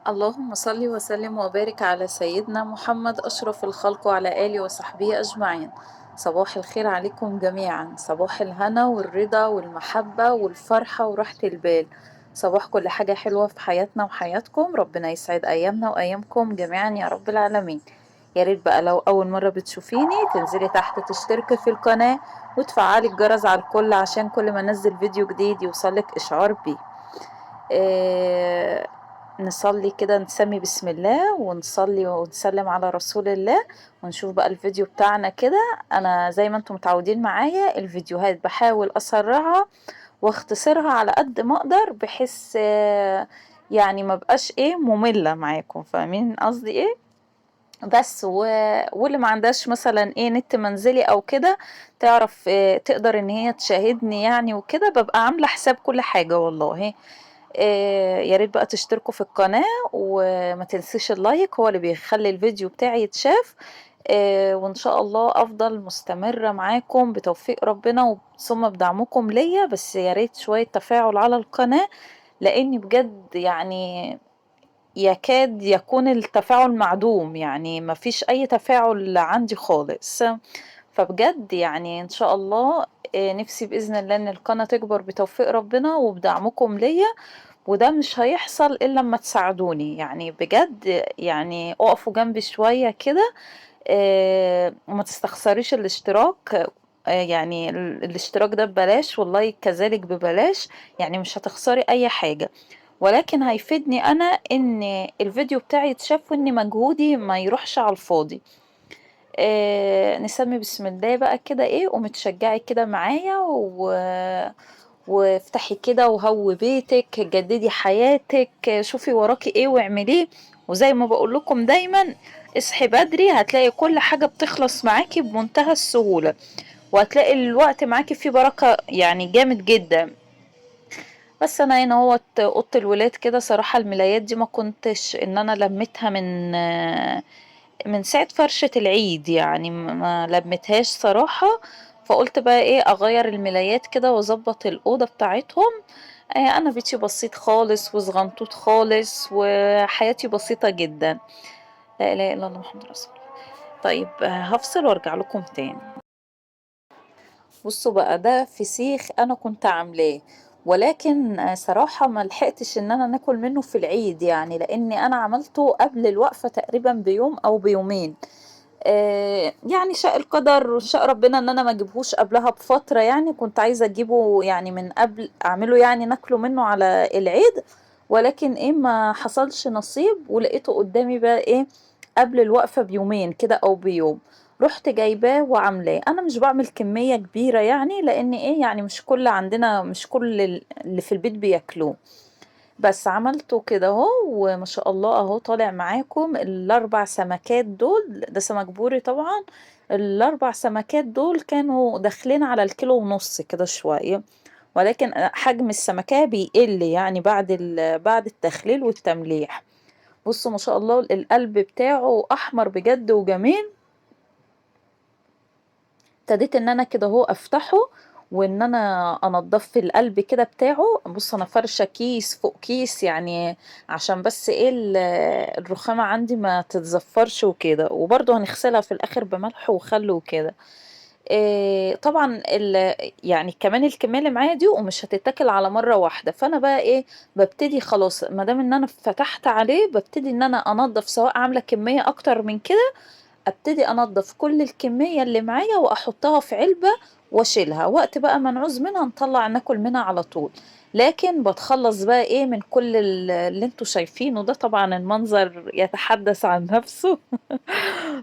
اللهم صل وسلم وبارك على سيدنا محمد أشرف الخلق وعلى آله وصحبه أجمعين. صباح الخير عليكم جميعا، صباح الهنا والرضا والمحبة والفرحة وراحة البال، صباح كل حاجة حلوة في حياتنا وحياتكم. ربنا يسعد أيامنا وأيامكم جميعا يا رب العالمين. يا ريت بقى لو أول مرة بتشوفيني تنزلي تحت تشتركي في القناة وتفعلي الجرس على الكل عشان كل ما انزل فيديو جديد يوصلك إشعار بيه. نصلي كده، نسمي بسم الله ونصلي ونسلم على رسول الله، ونشوف بقى الفيديو بتاعنا كده. انا زي ما انتم متعودين معايا الفيديوهات بحاول اسرعها واختصرها على قد ما اقدر، بحيث يعني ما بقاش مملة معاكم، فاهمين قصدي ايه؟ بس واللي ما عندهاش مثلا نت منزلي او كده تعرف، تقدر ان هي تشاهدني يعني وكده، ببقى عاملة حساب كل حاجة والله. يا ريت بقى تشتركوا في القناة وما تنسيش اللايك، هو اللي بيخلي الفيديو بتاعي يتشاف. وان شاء الله افضل مستمرة معاكم بتوفيق ربنا ثم بدعمكم ليا. بس يا ريت شوية تفاعل على القناة، لاني بجد يكاد يكون التفاعل معدوم، ما فيش اي تفاعل عندي خالص. فبجد ان شاء الله، نفسي باذن الله ان القناة تكبر بتوفيق ربنا وبدعمكم ليا، وده مش هيحصل الا لما تساعدوني، بجد اقفوا جنبي شوية كده، وما تستخسريش الاشتراك، الاشتراك ده ببلاش واللايك كذلك ببلاش، مش هتخسري اي حاجة، ولكن هيفيدني انا ان الفيديو بتاعي يتشاف وان مجهودي ما يروحش على الفاضي. نسمي بسم الله بقى كده ومتشجعي كده معايا وافتحي كده وهوي بيتك، جددي حياتك، شوفي وراكي ايه واعمليه. وزي ما بقول لكم دايما اصحي بدري، هتلاقي كل حاجة بتخلص معاكي بمنتهى السهولة، وهتلاقي الوقت معاكي فيه بركة جامد جدا. بس انا هنا اهوت اوضه الولاد كده، صراحة الملايات دي ما كنتش ان انا لميتها من ساعة فرشة العيد، ما لميتهاش صراحة، فقلت بقى اغير الملايات كده واظبط الاوضة بتاعتهم. انا بيتي بسيط خالص وصغنطوط خالص وحياتي بسيطة جدا. لا اله الا الله محمد رسول الله. هفصل وارجع لكم تاني. بصوا بقى، ده فسيخ انا كنت عاملاه، ولكن صراحة ما لحقتش ان انا ناكل منه في العيد، لاني انا عملته قبل الوقفة تقريبا بيوم او بيومين. شاء القدر وشاء ربنا ان انا ما اجيبهوش قبلها بفترة، كنت عايزة اجيبه من قبل، اعمله ناكله منه على العيد، ولكن ما حصلش نصيب، ولقيته قدامي بقى قبل الوقفة بيومين كده او بيوم، رحت جايباه وعاملاه. انا مش بعمل كمية كبيرة لان مش كل عندنا، مش كل اللي في البيت بياكلوه، بس عملته كده اهو، وما شاء الله اهو طالع معاكم الاربع سمكات دول. ده سمك بوري طبعا. الاربع سمكات دول كانوا داخلين على الكيلو ونص كده شوية، ولكن حجم السمكة بيقل بعد التخليل والتمليح. بصوا ما شاء الله القلب بتاعه احمر بجد وجميل. ابتديت ان انا كده اهو افتحه وان انا انضف في القلب كده بتاعه. بص انا فرشه كيس فوق كيس عشان بس الرخامه عندي ما تتزفرش وكده، وبرضه هنغسلها في الاخر بملح وخل وكده. طبعا كمان الكميه اللي معايا دي ومش هتتاكل على مره واحده، فانا بقى ببتدي خلاص ما دام ان انا فتحت عليه ببتدي ان انا انضف، سواء عامله كميه اكتر من كده ابتدي انضف كل الكميه اللي معايا واحطها في علبه واشيلها، وقت بقى ما نعوز منها نطلع ناكل منها على طول. لكن بتخلص بقى من كل اللي انتوا شايفينه ده، طبعا المنظر يتحدث عن نفسه.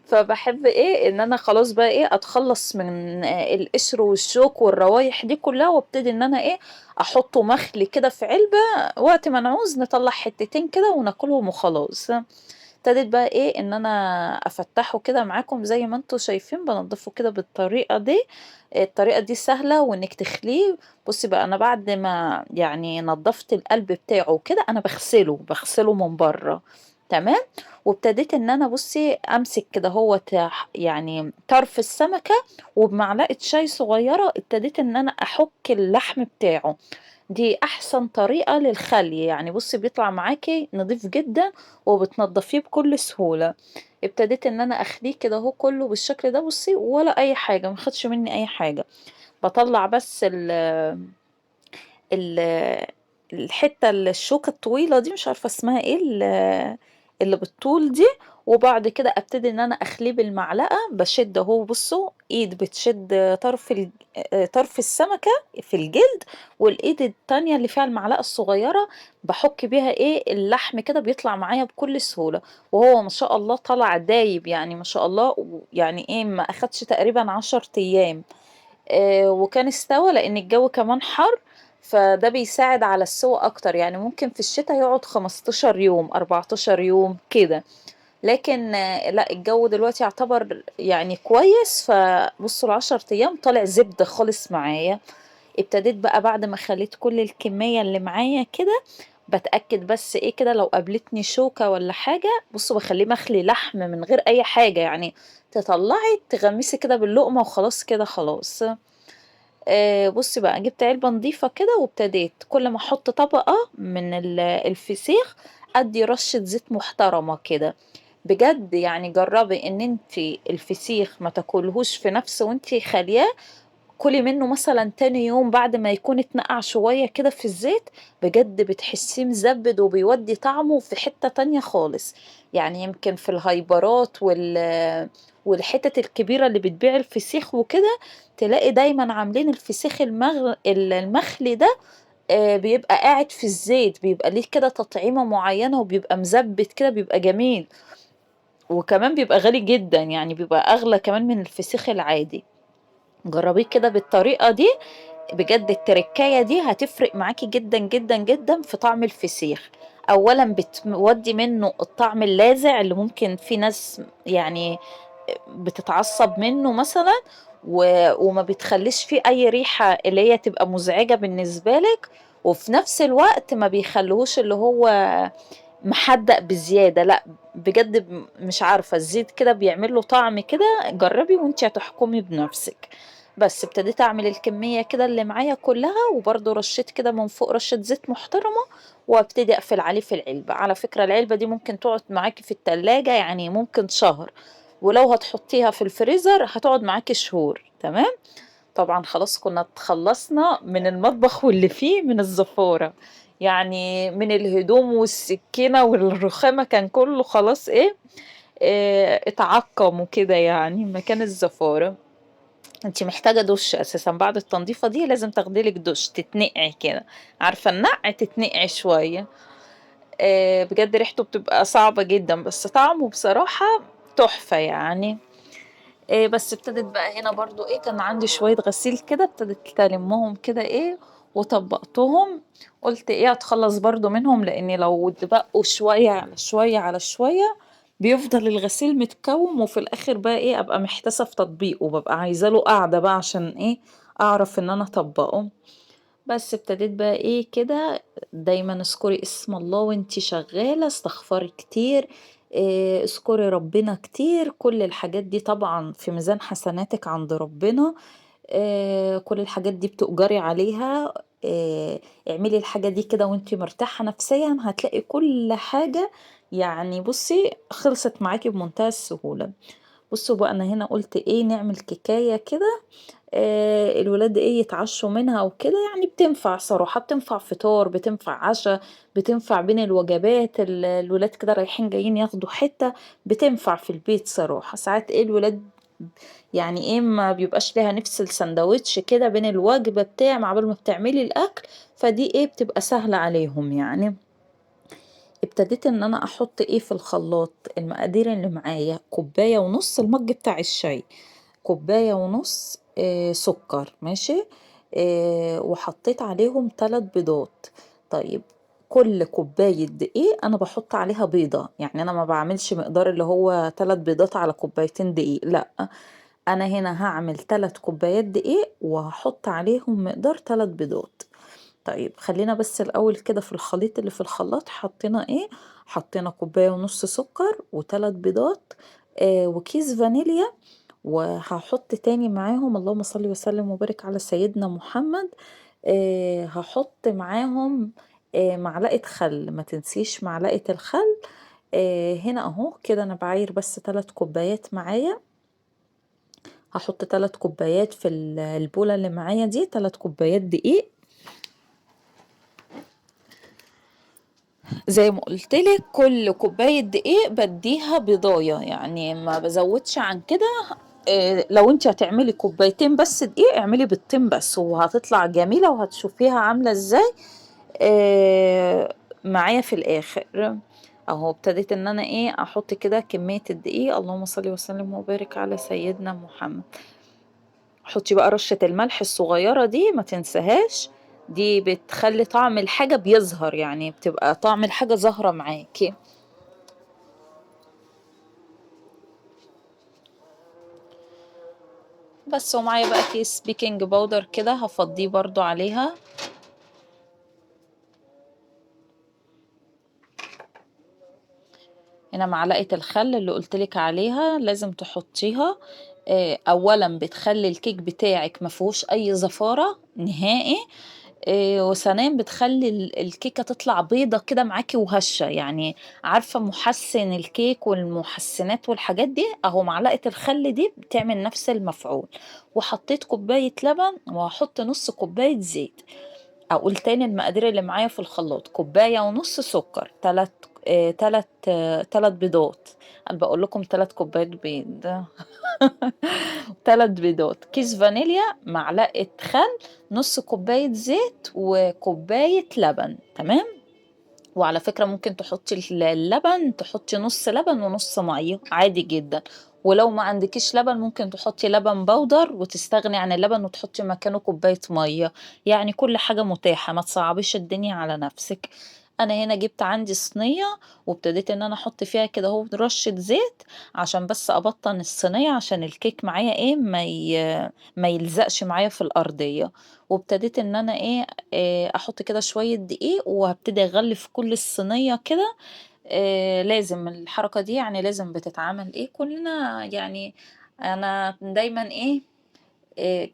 فبحب ان انا خلاص بقى اتخلص من القشر والشوك والروايح دي كلها، وابتدي ان انا احطه مخلي كده في علبة، وقت ما نعوز نطلع حتتين كده وناكلهم وخلاص. ابتديت بقى ان انا افتحه كده معاكم زي ما انتوا شايفين، بنضفه كده بالطريقة دي. الطريقة دي سهلة وانك تخليه. بصي بقى انا بعد ما نضفت القلب بتاعه كده انا بغسله من بره، تمام. وابتديت ان انا بصي امسك كده هو يعني طرف السمكة، وبمعلقة شاي صغيرة ابتديت ان انا احك اللحم بتاعه. دي احسن طريقة للخلي، يعني بصي بيطلع معاكي نظيف جدا وبتنضفيه بكل سهولة. ابتديت ان انا اخليه كده اهو كله بالشكل ده بصي، ولا اي حاجة، ما خدش مني اي حاجة. بطلع بس ال الحتة الشوكة الطويلة دي، مش عارفة اسمها ايه، اللي بالطول دي، وبعد كده ابتدي ان انا اخليه بالمعلقة. بشد اهو بصوا، ايد بتشد طرف السمكة في الجلد، والايد التانية اللي فيها المعلقة الصغيرة بحك بيها ايه اللحم كده، بيطلع معايا بكل سهولة. وهو ما شاء الله طلع دايب، يعني ما شاء الله، يعني ايه ما اخدش تقريبا 10 ايام، وكان استوى، لان الجو كمان حر، فده بيساعد على السوى اكتر. يعني ممكن في الشتاء يقعد 15 يوم 14 يوم كده، لكن لا الجو دلوقتي يعتبر يعني كويس. فبصوا ال10 ايام طالع زبدة خالص معايا. ابتديت بقى بعد ما خليت كل الكمية اللي معايا كده، بتأكد بس ايه كده لو قابلتني شوكة ولا حاجة، بصوا بخليه مخلي لحم من غير اي حاجة، يعني تطلعي تغمسي كده باللقمة وخلاص كده خلاص. بصي بقى جبت علبة نظيفة كده، وابتديت كل ما احط طبقة من الفسيخ ادي رشة زيت محترمة كده. بجد يعني جربي ان انتي الفسيخ ما تاكلهوش في نفسه وانتي خالياه، كلي منه مثلا تاني يوم بعد ما يكون اتنقع شوية كده في الزيت، بجد بتحسيه مزبد وبيودي طعمه في حتة تانية خالص. يعني يمكن في الهايبرات والحتت الكبيرة اللي بتبيع الفسيخ وكده، تلاقي دايما عاملين الفسيخ المخلي ده، بيبقى قاعد في الزيت، بيبقى ليه كده تطعيمة معينة وبيبقى مزبت كده، بيبقى جميل، وكمان بيبقى غالي جدا، يعني بيبقى اغلى كمان من الفسيخ العادي. جربيه كده بالطريقة دي، بجد التركاية دي هتفرق معاكي جدا جدا جدا في طعم الفسيخ. اولا بتودي منه الطعم اللاذع اللي ممكن في ناس يعني بتتعصب منه مثلا، وما بتخليش فيه اي ريحة اللي هي تبقى مزعجة بالنسبة لك، وفي نفس الوقت ما بيخلوش اللي هو محدق بزيادة، لا بجد مش عارفة الزيت كده بيعمل له طعم كده. جربي وانتي هتحكمي بنفسك. بس ابتديت اعمل الكمية كده اللي معايا كلها، وبرده رشيت كده من فوق رشة زيت محترمة، وابتدي اقفل عليه في العلبة. على فكرة العلبة دي ممكن تقعد معاكي في التلاجة، يعني ممكن شهر، ولو هتحطيها في الفريزر هتقعد معاكي شهور. تمام. طبعا خلاص كنا اتخلصنا من المطبخ واللي فيه من الزفارة، يعني من الهدوم والسكينة والرخامة، كان كله خلاص اتعقم وكده، يعني مكان الزفارة. انتي محتاجة دش اساسا بعد التنظيفة دي، لازم تاخدي لك دش تتنقعي كده، عارفة النقع، تتنقعي شوية. بجد ريحته بتبقى صعبة جدا، بس طعمه بصراحة تحفة يعني. بس ابتدت بقى هنا برضو كان عندي شوية غسيل كده، ابتدت تلمهم كده وطبقتهم. قلت اتخلص برضو منهم، لان لو اتبقوا شوية على شوية على شوية بيفضل الغسيل متكوم، وفي الاخر بقى ابقى محتاسة في تطبيقه، ببقى عايزة له قاعدة بقى عشان اعرف ان انا اطبقه. بس ابتديت بقى كده، دايما اذكري اسم الله وانتي شغالة، استغفري كتير، اذكري ربنا كتير، كل الحاجات دي طبعا في ميزان حسناتك عند ربنا. كل الحاجات دي بتؤجري عليها. اعملي الحاجة دي كده وانتي مرتاحة نفسيا، هتلاقي كل حاجة يعني بصي خلصت معاكي بمنتهى السهولة. بصوا بقى انا هنا قلت نعمل كيكاية كده، الولاد يتعشوا منها وكده، يعني بتنفع صراحة، بتنفع فطار، بتنفع عشاء، بتنفع بين الوجبات، الولاد كده رايحين جايين ياخدوا حتة، بتنفع في البيت صراحة. ساعات الولاد يعني ما بيبقاش لها نفس السندوتش كده بين الوجبة بتاع مع بال ما بتعملي الاكل، فدي بتبقى سهلة عليهم يعني. ابتديت ان انا احط في الخلاط المقادير اللي معايا، كوباية ونص المج بتاع الشاي، كوباية ونص، سكر، ماشي، وحطيت عليهم 3 بيضات. طيب كل كوباية دقيق انا بحط عليها بيضة، يعني انا ما بعملش مقدار اللي هو 3 بيضات على كوبايتين دقيق، لا انا هنا هعمل 3 كوبايات دقيق وهحط عليهم مقدار 3 بيضات. طيب خلينا بس الاول كده في الخليط اللي في الخلاط حطينا ايه، حطينا كوباية ونص سكر وتلات بيضات وكيس فانيليا، وهحط تاني معاهم اللهم صل وسلم وبارك على سيدنا محمد، هحط معاهم معلقة خل، ما تنسيش معلقة الخل. هنا اهو كده انا بعاير بس 3 كوبايات معايا، هحط 3 كوبايات في البولة اللي معايا دي، 3 كوبايات دقيق. زي ما قلتلك كل كوباية دقيق بديها بيضاية، يعني ما بزودش عن كده. لو انت هتعملي كوبايتين بس دقيق اعملي بيضتين بس، وهتطلع جميلة وهتشوفيها عاملة ازاي معايا في الاخر. اهو ابتديت ان انا احط كده كمية الدقيق، اللهم صل وسلم وبارك على سيدنا محمد. حطي بقى رشة الملح الصغيرة دي ما تنساهاش، دي بتخلي طعم الحاجة بيظهر، يعني بتبقى طعم الحاجة ظاهرة معاكي. بس ومعايا بقى كيس baking powder كده هفضيه برضو عليها. هنا معلقة الخل اللي قلتلك عليها لازم تحطيها، اولا بتخلي الكيك بتاعك ما فيهوش اي زفارة نهائي، وثانيا بتخلي الكيكة تطلع بيضة كده معاكي وهشة، يعني عارفة محسن الكيك والمحسنات والحاجات دي، اهو معلقة الخل دي بتعمل نفس المفعول. وحطيت كوباية لبن وهحط نص كوباية زيت. اقول تاني المقادير اللي معايا في الخلاط: كوباية ونص سكر، 3 بيضات، انا بقول لكم 3 كوبايات بيض 3 بيضات، كيس فانيليا، معلقة خل، نص كوباية زيت، وكوباية لبن. تمام. وعلى فكرة ممكن تحطي اللبن، تحطي نص لبن ونص مية عادي جدا، ولو ما عندكيش لبن ممكن تحطي لبن بودر وتستغني عن اللبن وتحطي مكانه كوباية مية، يعني كل حاجة متاحة، ما تصعبيش الدنيا على نفسك. انا هنا جبت عندي صينية وابتديت ان انا احط فيها كده اهو رشة زيت عشان بس ابطن الصينية عشان الكيك معايا ما يلزقش معايا في الارضية. وابتديت ان انا احط كده شوية دقيق وهبتدي اغلف كل الصينية كده. لازم الحركة دي، يعني لازم بتتعمل كلنا، يعني انا دايما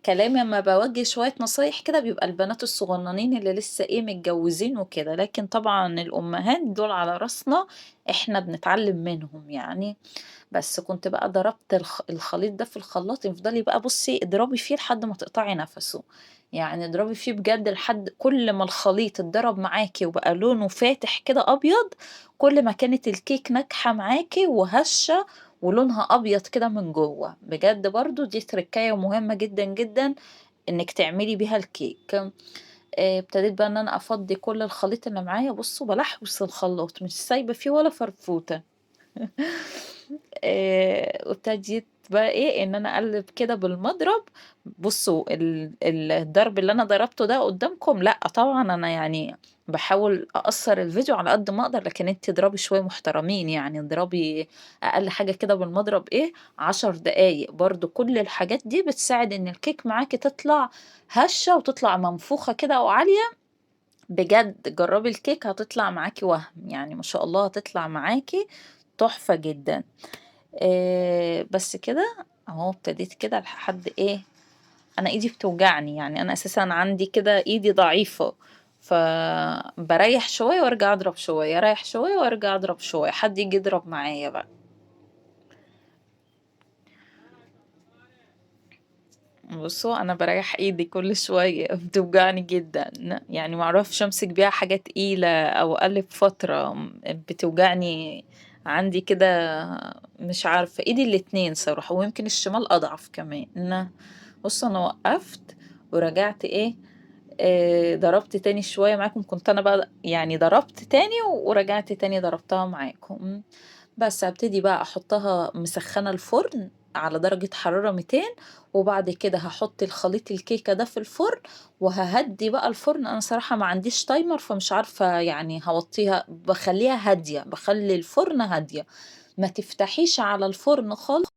كلامي لما بوجه شوية نصايح كده بيبقى البنات الصغننين اللي لسه متجوزين وكده، لكن طبعا الامهات دول على راسنا، احنا بنتعلم منهم يعني. بس كنت بقى ضربت الخليط ده في الخلاط، افضلي بقى بصي اضربي فيه لحد ما تقطعي نفسه، يعني اضربي فيه بجد لحد كل ما الخليط اتضرب معاكي وبقى لونه فاتح كده ابيض، كل ما كانت الكيك ناجحة معاكي وهشة ولونها ابيض كده من جوه. بجد برضو دي تركاية مهمة جدا جدا انك تعملي بيها الكيك. ابتديت بقى ان انا افضي كل الخليط اللي معايا، بصوا بلحوس الخلاط مش سايبه فيه ولا فرفوته. وابتديت بقى ان انا اقلب كده بالمضرب. بصوا الضرب اللي انا ضربته ده قدامكم، لا طبعا انا بحاول اقصر الفيديو على قد ما اقدر، لكن انت اضربي شويه محترمين، يعني اضربي اقل حاجه كده بالمضرب 10 دقايق. برضو كل الحاجات دي بتساعد ان الكيك معاكي تطلع هشه وتطلع منفوخه كده وعاليه. بجد جربي الكيك هتطلع معاكي وهم، يعني ما شاء الله هتطلع معاكي تحفه جدا. بس كده اهو ابتديت كده لحد انا ايدي بتوجعني، يعني انا اساسا عندي كده ايدي ضعيفة، فبريح شوية وارجع اضرب شوية، اريح شوية وارجع اضرب شوية، حد يجي يضرب معايا بقى. بصوا انا بريح ايدي كل شوية بتوجعني جدا، يعني معرفش امسك بيها حاجة تقيلة او اقلب فترة، بتوجعني عندي كده مش عارفة، ايدي الاتنين صراحة، ويمكن الشمال اضعف كمان. بصوا انا وقفت ورجعت ضربت تاني شوية معاكم، كنت انا بقى ضربت تاني ورجعت تاني ضربتها معاكم. بس هبتدي بقى احطها مسخنة الفرن على درجة حرارة 200، وبعد كده هحط الخليط الكيكة ده في الفرن وههدي بقى الفرن. انا صراحة ما عنديش تايمر فمش عارفة هوطيها، بخليها هادية، بخلي الفرن هادية، ما تفتحيش على الفرن خالص.